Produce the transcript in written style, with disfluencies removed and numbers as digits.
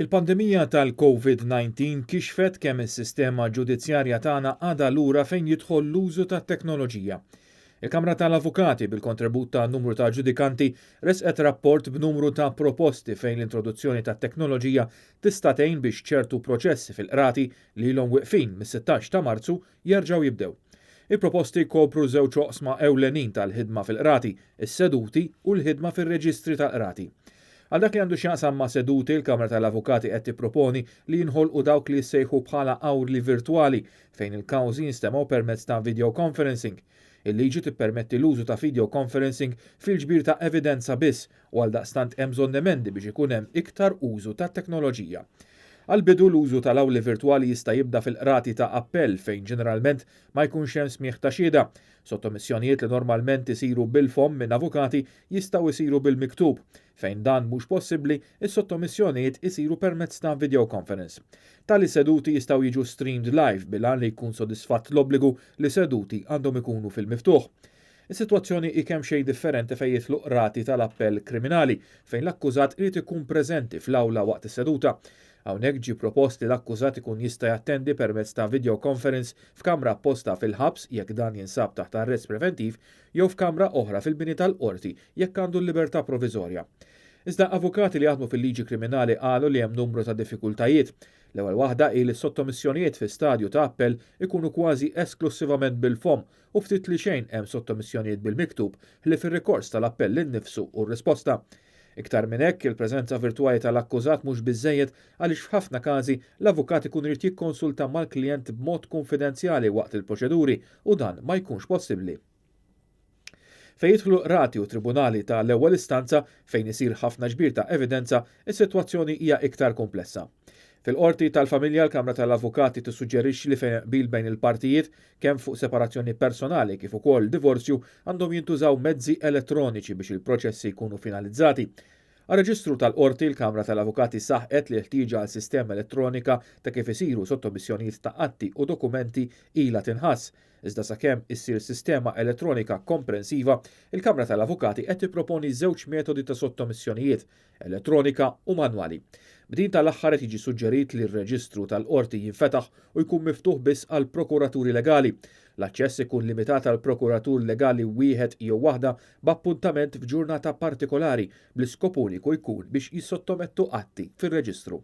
Il-pandemija tal-Covid-19 kixfet kemm is-sistema ġudizzjarja tagħna għadha lura fejn jidħol l-użu tat-teknoloġija. Il-Kamra tal-Avukati, bil-kontribut ta' numru ta' ġudikanti, ressqet rapport b'numru ta' proposti fejn l-introduzzjoni tat-teknoloġija tista' tgħin biex ċertu proċessi fil-qrati li ilhom wiqfin mis-16 ta' Marzu jerġgħu jibdew. Il-proposti jkopru żewġ oqsma ewlenin tal-ħidma fil-qrati, is-seduti u l-ħidma fir-reġistri tal-qrati. Għal dak li għandu x'jaqsam ma' seduti, il-Kamra tal-Avukati qed tipproponi li jinħolqu dawk li jissejħu bħala awli virtwali fejn il-kawżi jinstemgħu permezz ta' video conferencing. Il-liġi tippermetti l-użu ta' video conferencing fil-ġbir ta' evidenza biss u għaldaqstant hemm bżonn emendi biex ikun hemm iktar użu tat-teknoloġija. Għall-bidu l-użu tal-awli virtwali jista' jibda fil-qrati ta' appell fejn ġeneralment ma jkunx hemm smigħ ta' xhieda. Sottomissjonijiet li normalment isiru bil-fomm minn avukati jistgħu jsiru bil-miktub. Fejn dan mhux possibbli, is-sottomissjonijiet isiru permezz ta' videoconference. Tali seduti jistgħu jiġu streamed live bil-għan li jkun sodisfatt l-obbligu li seduti għandhom ikunu fil-miftuħ. Is-sitwazzjoni hi kemxejn differenti fejn jidħlu qrati tal-appell kriminali, fejn l-akkużat irid ikun preżenti fl-awla waqt is-seduta. Hawnhekk ġie propost li l-akkużat ikun jista' jattendi permezz ta' video conference f'kamra apposta fil-ħabs jekk dan jinsab taħt arrest preventiv jew f'kamra oħra fil-bini tal-qorti jekk għandu l-libertà proviżorja. Iżda avukati li jaħdmu fil-liġi kriminali qalu li hemm numru ta' diffikultajiet. L-ewwel waħda hi li s-sottomissjonijiet fi stadju ta' appell ikunu kważi esklussivament bil-fomm u ftit li xejn hemm sottomissjonijiet bil-miktub ħlief ir-rikors tal-appell innifsu u r-risposta. Iktar minn hekk, il-preżenza virtwali tal-akkużat mhux biżżejjed għaliex f'ħafna każi l-avukat ikun irid jikkonsulta mal-klijent b'mod kunfidenzjali waqt il-proċeduri u dan ma jkunx possibbli. Fejn jidħlu qrati u tribunali ta' l-ewwel istanza fejn isir ħafna ġbir ta' evidenza, is-sitwazzjoni hija iktar kumplessa. Fil-Qorti tal-Familja l-Kamra tal-Avukati tissuġġerixxi li fejn hemm qbil bejn il-partijiet, kemm fuq separazzjoni personali kif ukoll divorzju, għandhom jintużaw mezzi elettroniċi biex il-proċessi jkunu finalizzati. Għar-reġistru tal-Qorti, l-Kamra tal-Avukati saħqet li l-ħtieġa għal sistema elettronika ta' kif isiru sottomissjonijiet ta' atti u dokumenti ilha tinħass. Iżda sakemm issir sistema elettronika komprensiva, il-Kamra tal-Avukati qed tipproponi żewġ metodi ta' sottomissjonijiet, elettronika u manwali. B'din tal-aħħar qed jiġi suġġerit li r-reġistru tal-qorti jinfetaħ u jkun miftuħ biss għal prokuraturi legali. L-aċċess ikun limitat għal prokuratur legali wieħed jew waħda b'appuntament f'ġurnata partikolari bl-iskop uniku jkun biex jissottomettu atti fir-reġistru.